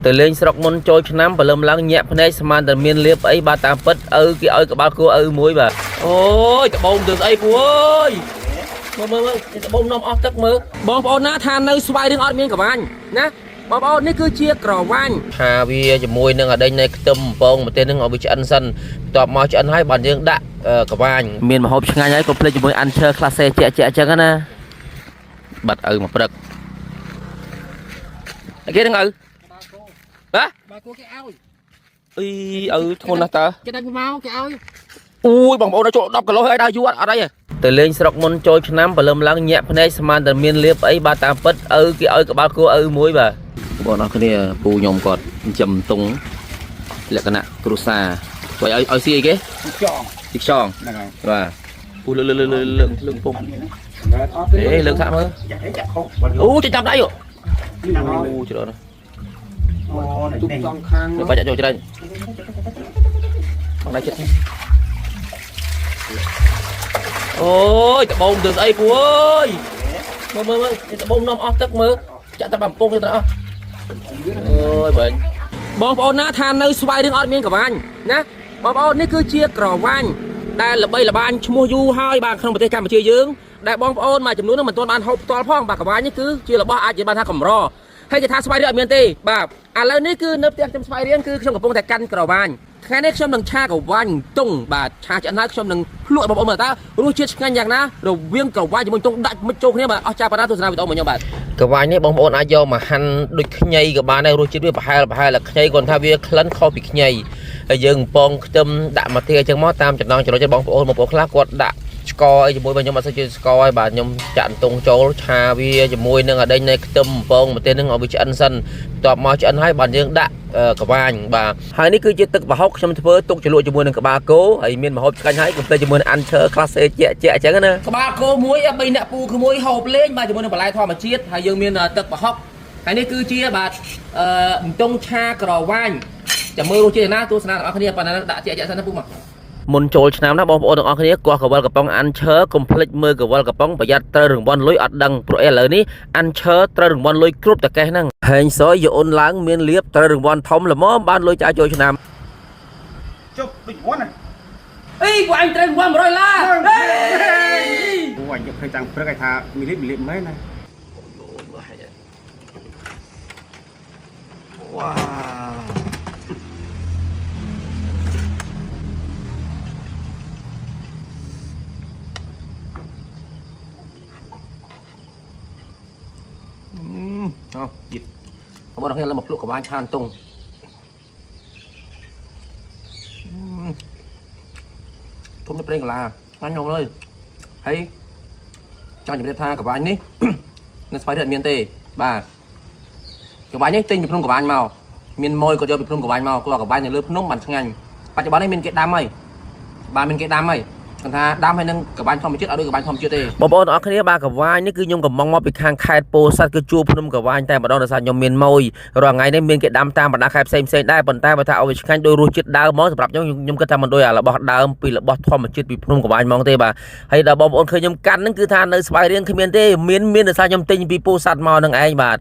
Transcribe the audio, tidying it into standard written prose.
ទៅលេងស្រុកមុនចូលឆ្នាំព្រលឹមឡើងញាក់ភ្នែកស្មានតែមានលៀបអីបាទតាមពិតឪគេឲ្យក្បាលគោឪមួយបាទអូយដបូមទៅស្អីពូអើយមើលមើលមើលដបូមនាំអស់ទឹកមើលបងប្អូនណាថានៅស្វាយរឿងអត់មានក្រវ៉ាញ់ណាបងប្អូននេះគឺជាក្រវ៉ាញ់ថាវាជាមួយនឹងអដេញនៃខ្ទឹមបំពងប្រទេសនឹងឲ្យវាឆ្អិនសិនបន្ទាប់មកឆ្អិនហើយបាទយើងដាក់ក្រវ៉ាញ់មានម្ហូបឆ្ងាញ់ហើយកុំភ្លេចជាមួយអាន់ឈើក្លាសេជាក់ជាក់អញ្ចឹងណាបាត់ឪមកព្រឹកអីគេនឹងឪបាទ បើគួរគេឲ្យ អីឪធ្ងន់ណាស់តើ គេដាក់មកគេឲ្យ អូយបងប្អូនដល់ចូល10គីឡូហើយដើរយូរអត់អត់អីទេទៅលេងស្រុកមុនចូលឆ្នាំព្រលឹមឡើងញាក់ភ្នែកស្មានតែមានលៀបអីបាទតាមពិតឪគេឲ្យក្បាលគោឪមួយបាទបងប្អូនគ្នាពូខ្ញុំគាត់ចិញ្ចឹមតុងលក្ខណៈគ្រួសារជួយឲ្យឲ្យស៊ីអីគេ ចង ស៊ីខ្យង ហ្នឹងហើយ បាទពូលើកលើកលើកលើកលើកពុំ អត់ទេ អេលើកសាក់មើល ចាក់ចាក់ខុស អូចេញតាមដៃអូច្រើនណាស់ អូទុកសងខាង លើបាច់ចូលច្រើនបងដៃចិត្តអូយដបូមទៅស្អីពូអើយមើលមើលមើលដបូមនាំអស់ទឹកមើលចាក់តែបំពង់ទៅអស់ អូយបងបងប្អូនណាថានៅស្វាយរឿងអត់មានក្រវ៉ាញ់ណាបងប្អូននេះគឺជាក្រវ៉ាញ់ដែលល្បីល្បាញឈ្មោះយូរហើយបាទក្នុងប្រទេសកម្ពុជាយើងដែលបងប្អូនមួយចំនួននឹងមិនទាន់បានហូបផ្ទាល់ផងបាទក្រវ៉ាញ់នេះគឺជារបស់អាចនិយាយបានថាកម្រហើយគេថាស្វាយរឿងអត់មានទេបាទឥឡូវនេះគឺនៅផ្ទះខ្ញុំស្វាយរៀងគឺខ្ញុំកំពុងតែកាន់ក្រវ៉ាញ់ថ្ងៃនេះខ្ញុំនឹងឆាក្រវ៉ាញ់តុងបាទឆាឆ្អិនហើយខ្ញុំនឹងភ្លក់បងប្អូនមើលតើរសជាតិឆ្ងាញ់យ៉ាងណារវាងក្រវ៉ាញ់ជាមួយតុងដាច់មិនចូលគ្នាបាទអស់ចាប៉ាណាទស្សនាវីដេអូរបស់ខ្ញុំបាទ ក្រវ៉ាញ់នេះបងប្អូនអាចយកមកហាន់ដូចខ្ញីក៏បានដែររសជាតិវាប្រហែលប្រហែលតែខ្ញីគាត់ថាវាក្លិនខុសពីខ្ញីហើយយើងបំពងខ្ទឹមដាក់មកទាអញ្ចឹងមកតាមចំណង់ចំណូលចិត្តបងប្អូនបងប្អូនខ្លះគាត់ដាក់ឆ្ករអីជាមួយបាទខ្ញុំអត់សូវជឿឆ្ករហើយបាទខ្ញុំចាក់អន្ទង់ចូលឆាវាជាមួយនឹងអដេញនៃខ្ទឹមបំពងម្ទេសនឹងឲ្យវាឆ្អិនសិនបន្ទាប់មកឆ្អិនហើយបាទយើងដាក់ក្រវ៉ាញ់បាទហើយនេះគឺជាទឹកប្រហុកខ្ញុំធ្វើទុកជ្រលក់ជាមួយនឹងក្បាលគោហើយមានម្ហូបឆ្ងាញ់ហើយកុំភ្លេចជាមួយនឹងអាន់ឈើក្លាសេជាក់ជាក់អញ្ចឹងណាក្បាលគោមួយ3អ្នកពូក្មួយហូបលេងបាទជាមួយនឹងបន្លែធម្មជាតិហើយយើងមានទឹកប្រហុកហើយនេះគឺជាបាទអឺអន្ទង់ឆាក្រវ៉ាញ់ចាំមើលរសជាតិណាទស្សនាទាំងអស់គ្នាប៉ុណ្ណាដាក់ជាក់ជាក់សិនណាពូមកមុនចូលឆ្នាំណាបងប្អូនទាំងអស់គ្នាកោះកវលកំប៉ុងអាន់ឈើកុំភ្លេចមើលកវលកំប៉ុងប្រយ័ត្នត្រូវរង្វាន់លុយអត់ដឹងព្រោះឥឡូវនេះអាន់ឈើត្រូវរង្វាន់លុយគ្រប់តកេះហ្នឹងហេងសយយអូនឡើងមានលៀបត្រូវរង្វាន់ធំល្មមបានលុយចាយចូលឆ្នាំ ចុះដូចវ៉ាន់ណា អីពួកអញត្រូវរង្វាន់100ឡាន អូអញយកឃើញតាំងព្រឹកឲ្យថាមីលីមីលីមែនណា វ៉ាអោយិតបងប្អូនខ្ញុំឡើងមកភ្លុកកបាញ់ឆានតុងធំនៅប្រេងកាឡាឆ្ងាញ់ខ្ញុំលើហើយចង់ជម្រាបថាកបាញ់នេះ នៅស្វាយរៀងអត់មានទេបាទកបាញ់នេះទិញពីភ្នំកបាញ់មកមានម៉ួយក៏យកពីភ្នំកបាញ់មកគាត់កបាញ់នៅលើភ្នំបានឆ្ងាញ់បច្ចុប្បន្ននេះមានគេដាំហើយបាទមានគេដាំហើយគាត់ថាដាំហើយនឹងកបាញ់ធម្មជាតិអត់ដូចកបាញ់ធម្មជាតិទេបងប្អូនអរគ្នាបាទកបាញ់នេះគឺខ្ញុំកំងមកពីខាងខេត្តពោធិ៍សាត់គឺជួរភ្នំកបាញ់តែម្ដងដោយសារខ្ញុំមានម៉ួយរាល់ថ្ងៃនេះមានគេដាំតាមបណ្ដាខេត្តផ្សេងផ្សេងដែរប៉ុន្តែបើថាឲ្យវាឆ្ងាញ់ដោយរសជាតិដើមហ្មងសម្រាប់ខ្ញុំខ្ញុំគិតថាមិនដូចអារបស់ដើមពីរបស់ធម្មជាតិពីភ្នំកបាញ់ហ្មងទេបាទហើយដល់បងប្អូនឃើញខ្ញុំកាន់ហ្នឹងគឺថានៅស្វាយរៀងគ្មានទេមានមានដោយសារខ្ញុំទិញពីពោធិ៍សាត់មកនឹងឯងបាទ